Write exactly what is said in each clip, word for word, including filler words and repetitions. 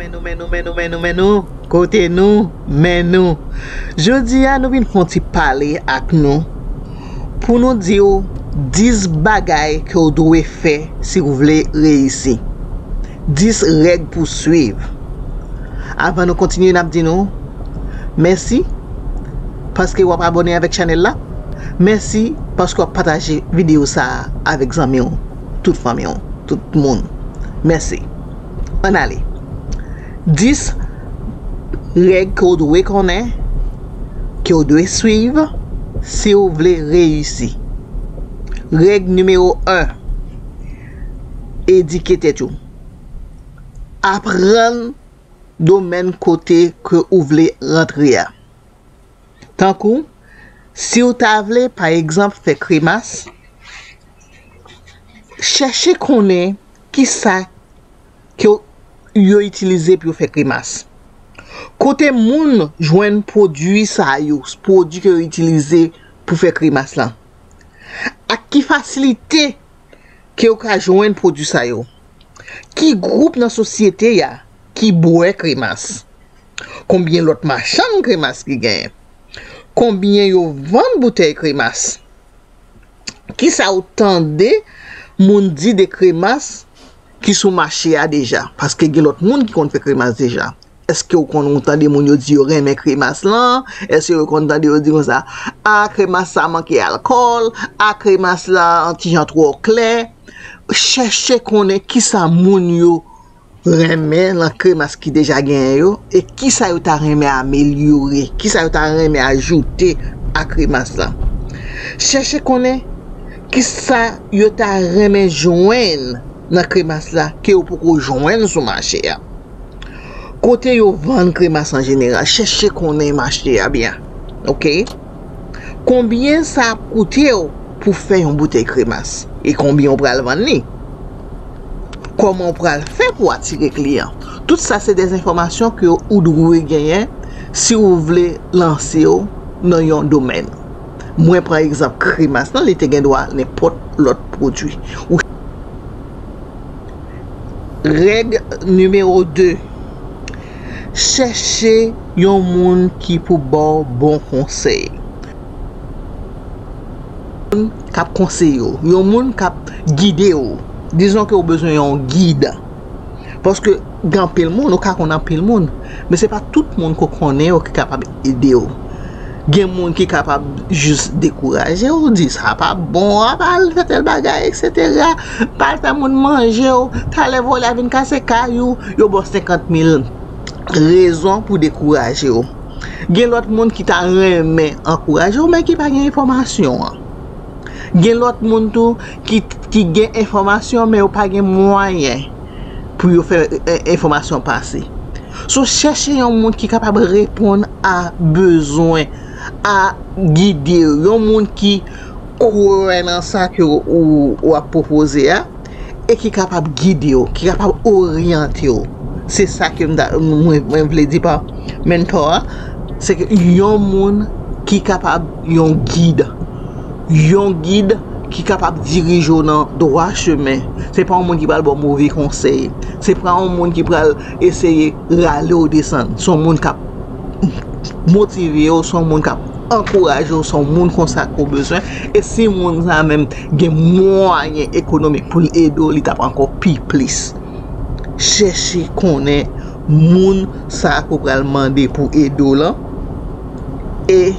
Men nou, men nou, men nou, men nou, men nou. Kote nou, men nou. Jodi a, nou vin fè yon ti pale ak nou pou nou di w dis bagay ke w dwe fè si w vle reyisi. Dis règ pou swiv. Avan nou kontinye, n ap di nou mèsi paske w ap abòne avèk chanèl la. Mèsi paske w ap pataje videyo sa a avèk zanmi w, tout fanmi w, tout moun. Mèsi. Ann ale. Dis règ ke w dwe konnen, ke w dwe swiv si w vle reyisi. Règ nimewo en, edike tèt ou. Aprann domèn kote ke ou vle rantre a. Tankou, si w ta vle, pa egzanp, fè kremas, chèche konnen kisa ke yo itilize pou yo fè kremas. Kote moun jwenn pwodui sa yo, pwodui ke yo itilize pou fè kremas lan? Ak ki fasilite ke yo ka jwenn pwodui sa yo? Ki gwoup nan sosyete a ki bwè kremas? Konbyen lòt machann kremas ki genyen? Konbyen yo vann boutèy kremas? Kisa w tande moun di de kremas ki sou mache a deja? Paske gen lòt moun ki konn fè kremas deja. Èske w konn ou tande moun yo di yo renmen kremas lan? Èske yo konn tande yo di konsa, a, kremas sa manke alkòl, a, kremas la an ti jan twò klè? Chèche konnen kisa moun yo renmen nan kremas ki deja genyen yo, e kisa yo ta renmen amelyore, kisa yo ta renmen ajoute a kremas la. Chèche konnen kisa yo ta renmen jwenn nan kremas la ke yo poko jwenn sou mache a. Kote yo vann kremas an jeneral, chèche konnen mache a byen. Oke? Konbyen sa ap koute w pou fè yon boutèy kremas? E konbyen w pral vann li? Kòman w pral fè pou atire kliyan? Tout sa se de enfòmasyon ke ou dwe genyen si w vle lanse w nan yon domèn. Mwen, pa egzanp, kremas lan, li te gen dwa nenpòt lòt pwodui. Ou Règ nimewo de, chèche yon moun ki pou ba w bon konsèy. Moun k ap konseye w, yon moun k ap gide w. Dizon ke w bezwen yon gid. Paske gen anpil moun, ou ka konn anpil moun, men se pa tout moun ke w konnen yo ki kapab ede w. Gen moun ki kapab jis dekouraje w, di, "Sa pa bon, a, pa al fè tèl bagay, etsetera. Pa al fè moun manje w, talè vòlè a vin kase kay ou." Yo ba w senkant mil rezon pou dekouraje w. Gen lòt moun ki ta renmen ankouraje w, men ki pa gen enfòmasyon an. Gen lòt moun tou ki, ki gen enfòmasyon, men yo pa gen mwayen pou yo fè, e, enfòmasyon pase. So, chèche yon moun ki kapab reponn a bezwen, a gide w, yon moun ki kwè nan sa ke w, w ap pwopoze a, e ki kapab gide w, ki kapab oryante w. Se sa ke m ta, mwen, mwen vle di pa mentor a, se ke yon moun ki kapab yon gid. Yon gid ki kapab dirije w nan dwa chemen. Se pa yon moun ki pral ba w move konsèy. Se pa yon moun ki pral eseye rale w desann. Se yon moun k ap motive w, se yon moun k ap ankouraje w, se yon moun konsa ke w bezwen. E si moun sa menm gen mwayen ekonomik pou l ede w, li t ap ankò pi plis. Chèche konnen moun sa ke w pral mande pou ede w lan. E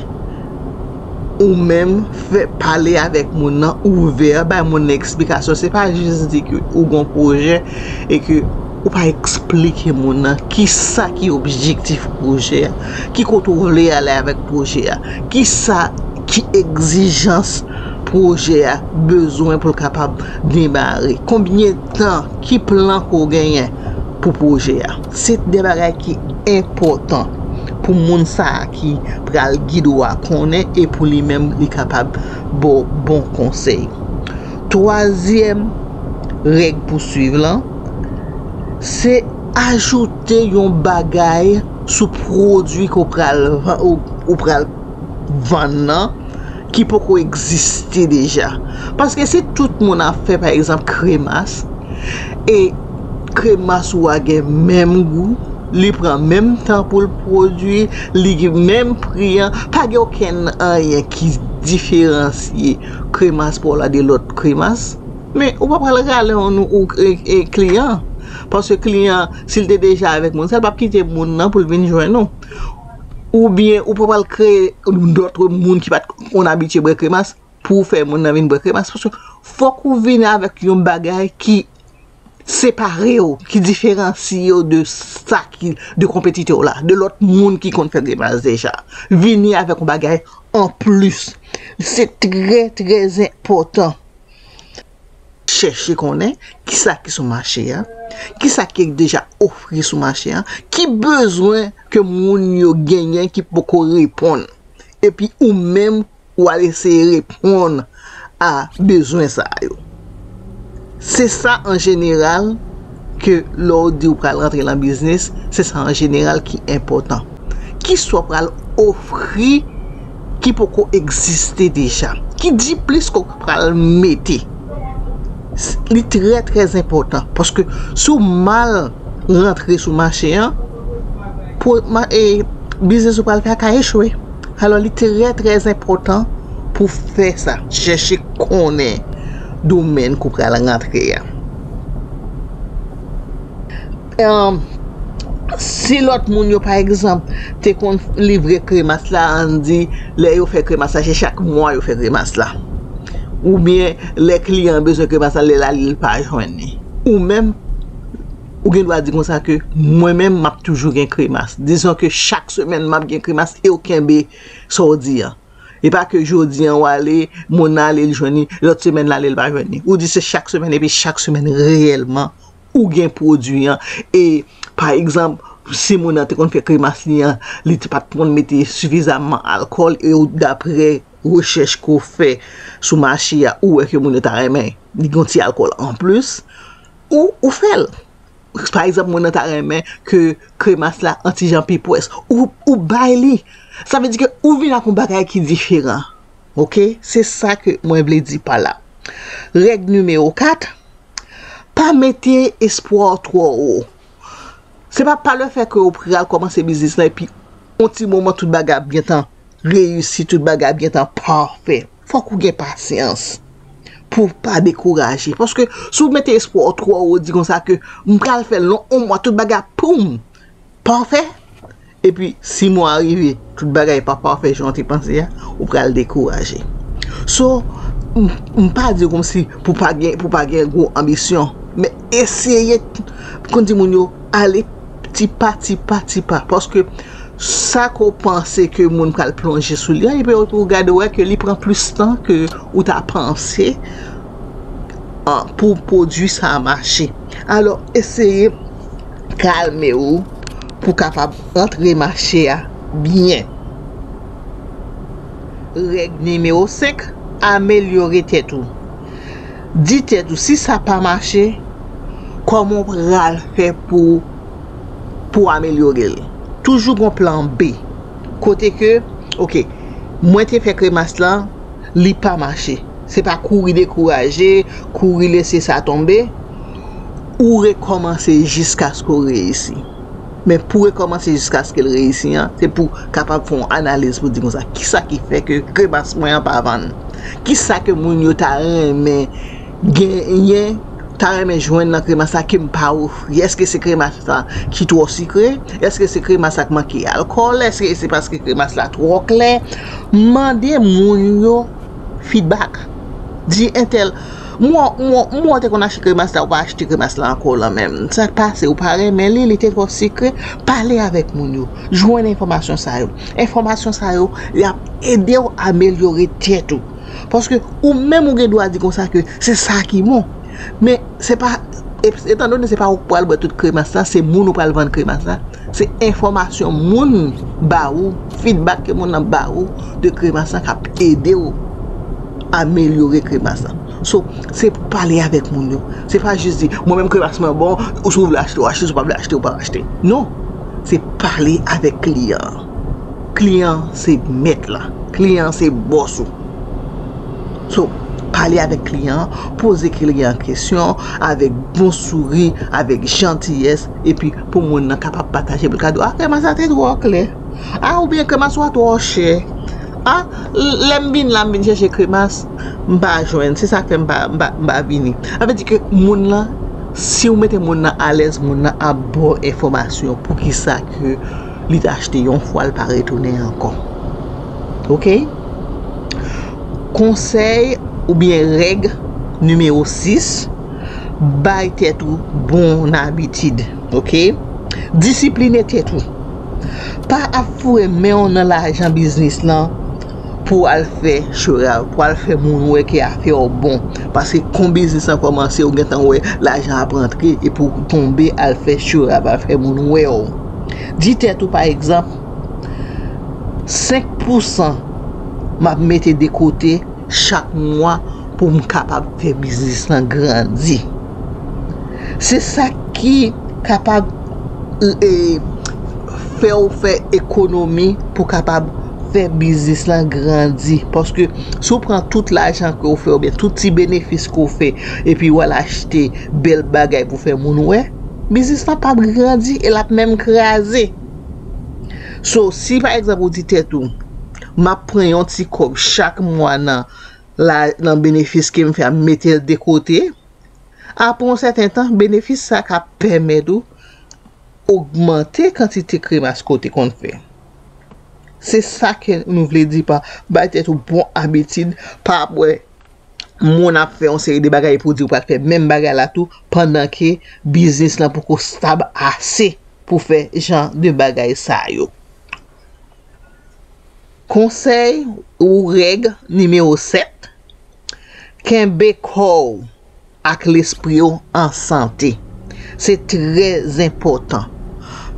ou menm fè pale avèk moun nan ouvè, bay moun nan eksplikasyon. Se pa jis di ke ou gon pwojè e ke ou pa eksplike moun nan kisa ki objektif pwojè a, ki kote ou vle ale avèk pwojè a, kisa ki egzijans pwojè a bezwen pou l kapab demare, konbyen tan, ki plan ke w genyen pou pwojè a. Se de bagay ki enpòtan pou moun sa a ki pral gide w a konnen e pou li menm li kapab ba w bon konsèy. Twazyèm règ pou swiv lan, se ajoute yon bagay sou pwodui ke w pral van-, ou, ou pral vann nan ki poko egziste deja. Paske si tout moun ap fè, pa egzanp, kremas, e kremas ou a gen menm gou, Li pran menm tan pou l pwodui, li gen menm pri an. Pa gen okenn anyen ki diferansye kremas pa w la de lòt kremas. Men ou pa pral rale yon ou e, e kliyan. Paske kliyan, si l te deja avèk moun sa, l p ap kite moun nan pou l vin jwenn ou. Oubyen ou pa pral kreye dòt moun ki pa t konn abitye bwè kremas pou w fè moun nan vin bwè kremas. Paske fòk ou vini avèk yon bagay ki separe w, ki diferansye w de sa ki, de konpetitè w la, de lòt moun ki konn fè kremas deja. Vini avèk yon bagay anplis. Se trè, trè enpòtan. Chèche konnen kisa ki sou mache a, kisa ki deja ofri sou mache a, ki bezwen ke moun yo genyen ki poko reponn. Epi ou menm, w al eseye reponn a bezwen sa yo. Se sa an jeneral ke lè w di w pral rantre nan biznis, se sa an jeneral ki enpòtan. Kisa w pral ofri ki poko egziste deja? Ki diplis ke w pral mete? Li trè, trè enpòtan paske si w mal rantre sou mache an, pou, ma, e, biznis ou pral fè a ka echwe. Alò, li trè, trè enpòtan pou fè sa. Chèche konnen domèn ke w pral rantre a. Em, si lòt moun yo, pa egzanp, te konn livre kremas la, ann di, lè yo fè kremas la, se chak mwa yo fè kremas la. Oubyen, lè kliyan an bezwen kremas la, lè l ale, l pa jwenn li. Ou menm, ou gen dwa di konsa ke, mwen menm, m ap toujou gen kremas. Dizon ke chak semèn, m ap gen kremas e w kenbe sa w di an. E pa ke jodi an, w ale, moun nan ale, l jwenn li, lòt semèn, l ale, l pa jwenn li. Ou di se chak semèn, epi chak semèn, reyèlman, ou gen pwodui an. E, pa egzanp, si moun nan te konn fè kremas li an, li te pa t konn mete sifizaman alkòl, e ou, daprè rechèch ke w fè sou mache a, ou wè ke moun yo ta renmen li gen yon ti alkòl anplis, ou, ou fè l. Pa egzanp, moun nan ta renmen ke kremas la an ti jan pi pwès. Ou, ou bay li. Sa vle di ke ou vin ak yon bagay ki diferan. Oke? Se sa ke mwen vle di pa la. Règ nimewo kat, pa mete espwa w twò wo. Se pa pa lefètke ou pral kòmanse biznis lan epi yon ti moman tout bagay ap gentan reyisi, tout bagay ap gentan pafè. Fòk ou gen pasyans pou w pa dekouraje. Paske si w mete espwa w twò wo, di konsa ke m pral fè l nan yon mwa, tout bagay ap poum pafè. Epi, sis mwa rive, tout bagay pa pafè jan w te panse a, ou pral dekouraje. So, m, m pa di w kòmsi pou pa gen, pou pa gen gwo anbisyon, men eseye, konn di moun yo, ale ti pa, ti pa, ti pa. Paske sa ke w panse ke moun pral plonje sou li an, epi ou, ou gade w wè ke li pran plis tan ke ou ta panse, an, pou pwodui sa a mache. Alò, eseye kalme w pou kapab antre mache a byen. Règ nimewo senk, amelyore tèt ou. Di tèt ou, si sa pa mache, kòman w pral fè pou, pou amelyore l? Toujou gon plan B. Kote ke, oke, mwen te fè kremas lan, li pa mache. Se pa kouri dekouraje, kouri lese sa tonbe. Ou rekòmanse jiskaske w reyisi. Men pou rekòmanse jiskaske l reyisi an, se pou kapab fè yon analiz pou di konsa, kisa ki fè ke kremas mwen an pa vann? Kisa ke moun yo ta renmen genyen, ta renmen jwenn nan kremas la ke m pa ofri? Èske se kremas la ki twò sikre? Èske se kremas la ki manke alkòl? Èske se paske kremas la twò klè? Mande moun yo feedback. Di entèl, m wè, m wè, m wè w te konn achte kremas la, ou pa achte kremas la ankò la menm. Sa k pase, ou pa renmen li, li te twò sikre? Pale avèk moun yo. Jwenn enfòmasyon sa yo. Enfòmasyon sa yo, y ap ede w amelyore tèt ou. Paske ou menm ou gen dwa di konsa ke se sa ki bon. Men se pa, e, etandone se pa ou k pral bwè tout kremas la, se moun ou pral vann kremas la. Se enfòmasyon moun ba ou, feedback ke moun nan ba ou de kremas la k ap ede w amelyore kremas la. So, se pou pale avèk moun yo. Se pa jis di, mwen menm kremas mwen bon, ou si w vle achte, w achte, si w pa vle achte, w pa achte. Non. Se pale avèk kliyan an. Kliyan an se mèt la. Kliyan an se bòs ou. So, pale avèk kliyan an, poze kliyan an kesyon avèk bon souri, avèk jantiyès, epi pou moun nan kapab pataje pou l ka di w, a, kremas la te twò klè. A, oubyen kremas ou a twò chè. A, lè m vin la, m vin chèche kremas, m pa jwenn. Se sa k fè m pa, m pa, m pa vini. Sa vle di ke moun lan, si w mete moun nan alèz, moun nan ap ba w enfòmasyon poukisa ke li t achte yon fwa, l pa retounen ankò. Oke? Konsèy oubyen règ nimewo sis, bay tèt ou bon abitid, oke? Disipline tèt ou. Pa ap foure men w nan lajan biznis lan pou al fè cho a, pou al fè moun wè ke afè w bon. Paske kon biznis lan kòmanse, ou gentan wè lajan ap rantre epi w tonbe al fè cho a, al fè moun wè w. Di tèt ou, pa egzanp, senk pousan m ap mete de kote chak mwa pou m kapab fè biznis lan grandi. Se sa ki kapab, e, fè w fè ekonomi pou kapab fè biznis lan grandi. Paske si w pran tout lajan ke w fè oubyen tout ti benefis ke w fè epi w al achte bèl bagay pou fè moun wè, biznis lan p ap grandi e l ap menm kraze. So, si pa egzanp ou di tèt ou, m ap pran yon ti kòb chak mwa nan, la, nan benefis ke m fè a, m mete l de kote, apre yon sèten tan, benefis sa ka pèmèt ou ogmante kantite kremas ke w te konn fè. Se sa ke nou vle di pa bay tèt ou bon abitid, pa ap wè moun ap fè yon seri de bagay epi w di w pral fè menm bagay la tou, pandan ke biznis lan poko stab ase pou fè jan de bagay sa yo. Konsèy ou règ nimewo sèt, kenbe kò w ak lespri w an sante. Se trè enpòtan.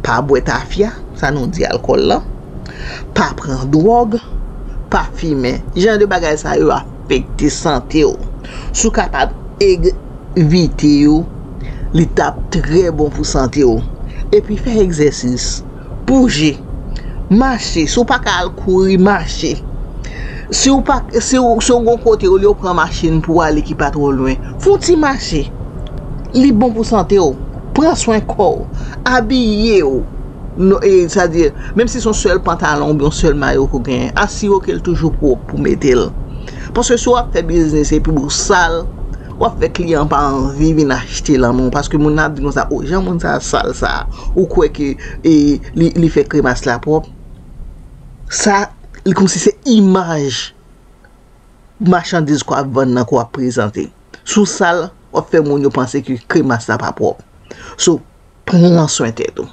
Pa bwè tafya, sa nou di alkòl lan, pa pran dwòg, pa fimen. Jan de bagay sa yo afekte sante w. Si w kapab evite yo, li t ap trè bon pou sante w. Epi fè egzèsis, bouje, mache. Si w pa ka al kouri, mache. Si w pa, si w, si w gon kote, olye w pran machin pou w ale ki pa twò lwen, fè yon ti mache. Li bon pou sante w. Pran swen kò w. Abiye w. Non, e, sa di, menm si se yon sèl pantalon oubyen yon sèl mayo ke w genyen, asire w ke l toujou pwòp pou mete l. Paske si w ap fè biznis epi w sal, w ap fè kliyan pa anvi vin achte lan men w, paske moun nan ap di konsa, o, jan moun sa a sal sa a, ou kwè ke, e, li, li fè kremas la pwòp? Sa, li kòmsi se imaj machandiz ke w ap vann nan ke w ap prezante. Si w sal, w ap fè moun yo panse ke kremas la pa pwòp. So, pran swen tèt ou.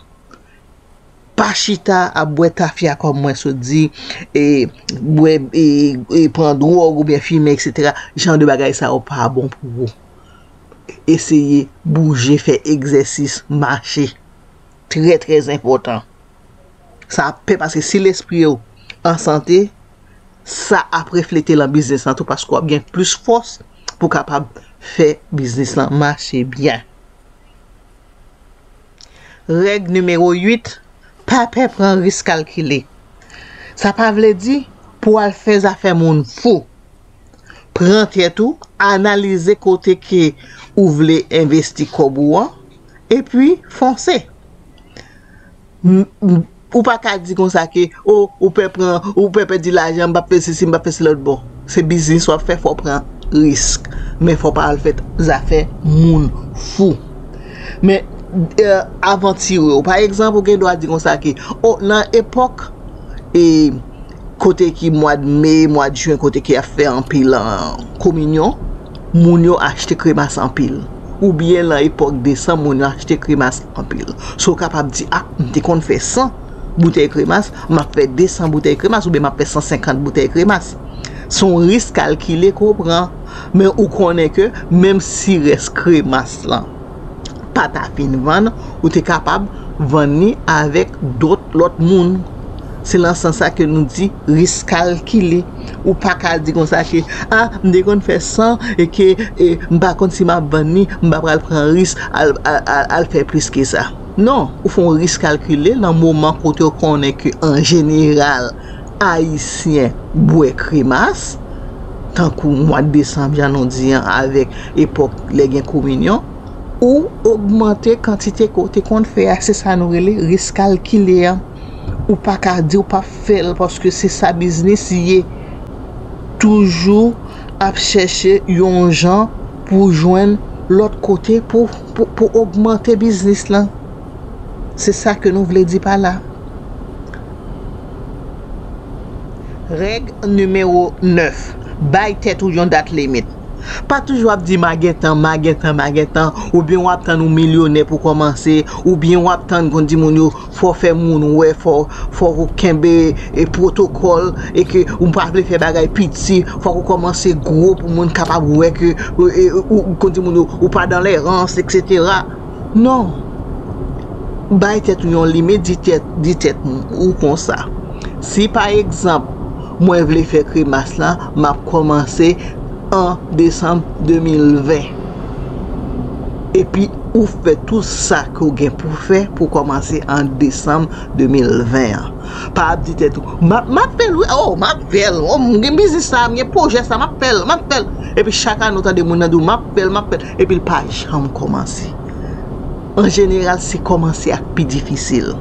Pa chita ap bwè tafya kòm mwen sot di, e, bwè, e, e, pran dwòg oubyen fimen, etsetera. Jan de bagay sa yo pa bon pou ou. Eseye bouje, fè egzèsis, mache. Trè, trè enpòtan. Sa ap pè, paske si lespri w an sante, sa ap reflete lan biznis lan tou, paske w ap gen plis fòs pou kapab fè biznis lan mache byen. Règ nimewo uit, pa pè pran risk kalkile. Sa pa vle di pou w al fè zafè moun fou. Pran tèt ou, analize kote ke ou vle envesti kòb ou an, epi fonse. M, m, ou pa ka di konsa ke, o, ou pè pran, ou pè pèdi lajan, m p ap fè sesi, m p ap fè sela. Bon, se biznis w ap fè, fò w pran risk. Men fò w pa al fè zafè moun fou. Men, e, avantire w. Pa egzanp, ou gen dwa di konsa ke, o, nan epòk, e, kote ki mwa d me, mwa d jen, kote ki ap fè anpil, e, kominyon, moun yo achte kremas anpil. Oubyen lan epòk desanm, moun yo achte kremas anpil. So, w kapab di, a, m te konn fè san boutèy kremas, m ap fè desan boutèy kremas, oubyen m ap fè san senkant boutèy kremas. Se yon risk kalkile ke w pran, men ou konnen ke menm si rès kremas lan pa ta fin vann, ou te kapab vann li avèk dòt lòt moun. Se lan sans sa ke nou di risk kalkile. Ou pa ka di konsa ke, a, m te konn fè san e ke, e, m pa konn si m ap vann li, m pa pral pran risk al, al, al, al fè plis ke sa. Non, ou fè yon risk kalkile lan moman kote w konnen ke an jeneral, Ayisyen bwè kremas, tankou mwa desanm, jan nou di an, avèk epòk lè gen kominyon, ou ogmante kantite ke w te konn fè a, se sa nou rele riskalkile an. Ou pa ka di w p ap fè l, paske se sa biznis ye. Toujou ap chèche yon jan pou jwenn lòt kote pou, pou, pou ogmante biznis lan. Se sa ke nou vle di pa la. Règ nimewo nèf, bay tèt ou yon dat limit. Pa toujou ap di m a gen tan, m a gen tan, m a gen tan, oubyen w ap tann ou milyonè pou kòmanse, oubyen w ap tann, konn di moun yo, fò w fè moun wè, fò, fò w kenbe, e, pwotokòl, e ke ou pa vle fè bagay piti, fòk ou kòmanse gwo pou moun kapab wè ke, e, e, ou, konn di moun yo, ou pa dans l'errance, et cetera. Non. Bay tèt ou yon limit, di tèt, di tèt ou konsa. Si pa egzanp, mwen vle fè kremas lan, m ap kòmanse an desanm de mil ven. Epi ou fè tout sa ke w gen pou fè pou kòmanse an desanm de mil ven an. Pa ap di tèt ou, m ap, m ap fè l wi, oh, m ap fè l, oh, m gen biznis sa, m gen pwojè sa, m ap fè l, m ap fè l. Epi chak ane ou tande moun nan di w, m ap fè l, m ap fè l, epi l pa janm kòmanse. An jeneral, se kòmanse a k pi difisil.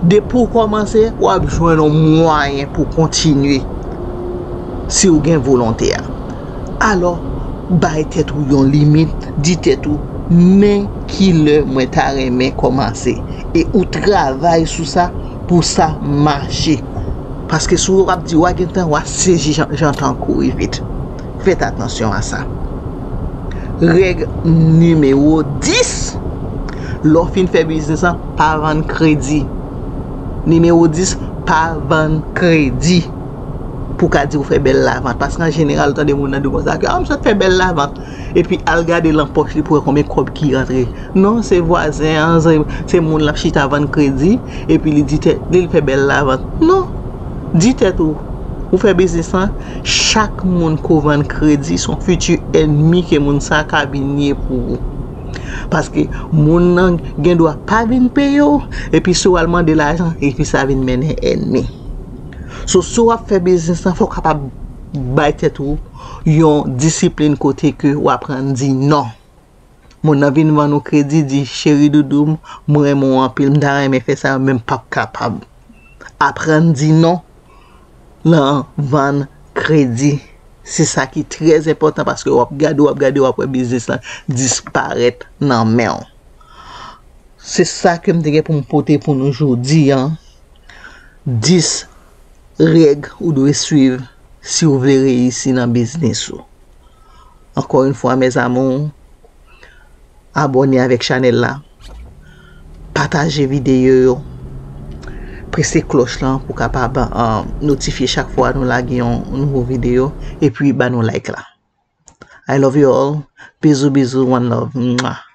Depi w kòmanse, w ap jwenn yon mwayen pou w kontinye si w gen volonte a. Alò, bay tèt ou yon limit, di tèt ou, men kilè mwen ta renmen kòmanse. E ou travay sou sa pou sa mache. Paske si w ap di w a gen tan, w a sezi jan, jan tan kouri vit. Fèt atansyon a sa. Règ nimewo dis, lè w fin fè biznis lan, pa vann kredi. Nimewo dis, pa vann kredi. Pou w ka di w fè bèl lavant. Paske an jeneral, ou tande moun nan di w konsa ke, ah, m sot fè bèl lavant. Epi al gade lan pòch li pou wè konbyen kòb ki rantre. Non, se vwazen an, se, se moun l ap chita vann kredi, epi li di tèt li, l fè bèl lavant. Non. Di tèt ou, ou fè biznis lan, chak moun ke w vann kredi, se yon fiti ènmi ke moun sa a ka vin ye pou ou. Paske moun nan gen dwa pa vin peye w, epi si w al mande lajan, epi sa vin mennen ènmi. So, si w ap fè biznis lan, fò w kapab bay tèt ou yon disiplin kote ke w aprann di non. Moun nan vin vann ou kredi, di, cheri doudou m, m renmen w anpil, m ta renmen fè sa yo, men m p ap kapab. Aprann di non lan vann kredi. Se sa ki trè enpòtan paske w ap gade, w ap gade, w ap wè biznis lan disparèt nan men w. Se sa ke m te gen pou m pote pou nou jodi an. Dis règ ou dwe swiv si w vle reyisi nan biznis ou. Encore une fois, mes amours, abòne avèk chanèl la, pataje videyo yo, prese klòch lan pou kapab, uh, notifye chak fwa nou lage yon nouvo videyo, epi ba nou like la. I love you all. Bizou, bizou, one love. Mwah.